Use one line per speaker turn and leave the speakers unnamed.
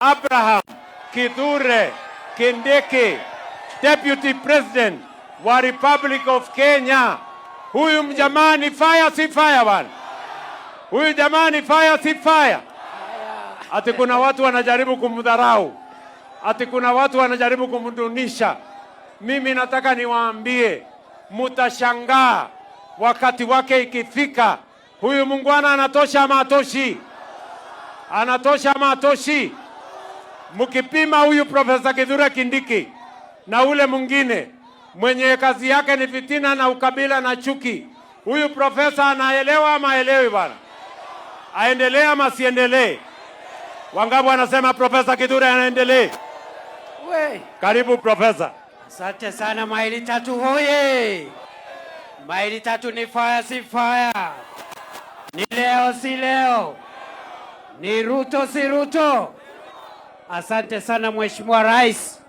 Abraham Kithure Kindiki, Deputy President wa Republic of Kenya. Huyu mjamaa ni fire, si fire bwana? Huyu jamaa ni fire, si fire? Ati kuna watu wanajaribu kumdharau, ati kuna watu wanajaribu kumdunisha. Mimi nataka niwaambie, mutashangaa wakati wake ikifika. Huyu muungwana anatosha ama atoshi? Anatosha ama atoshi? Mkipima huyu Profesa Kithure Kindiki na ule mwingine mwenye kazi yake ni fitina na ukabila na chuki, huyu profesa anaelewa ama aelewi bwana? Aendelee ama asiendelee? Wangapi wanasema Profesa Kithure anaendelee?
We,
Karibu profesa.
Asante sana. Maili Tatu hoye! Maili Tatu ni fire, si fire? Ni leo, si leo? Ni Ruto, si Ruto? Asante sana, Mheshimiwa Rais.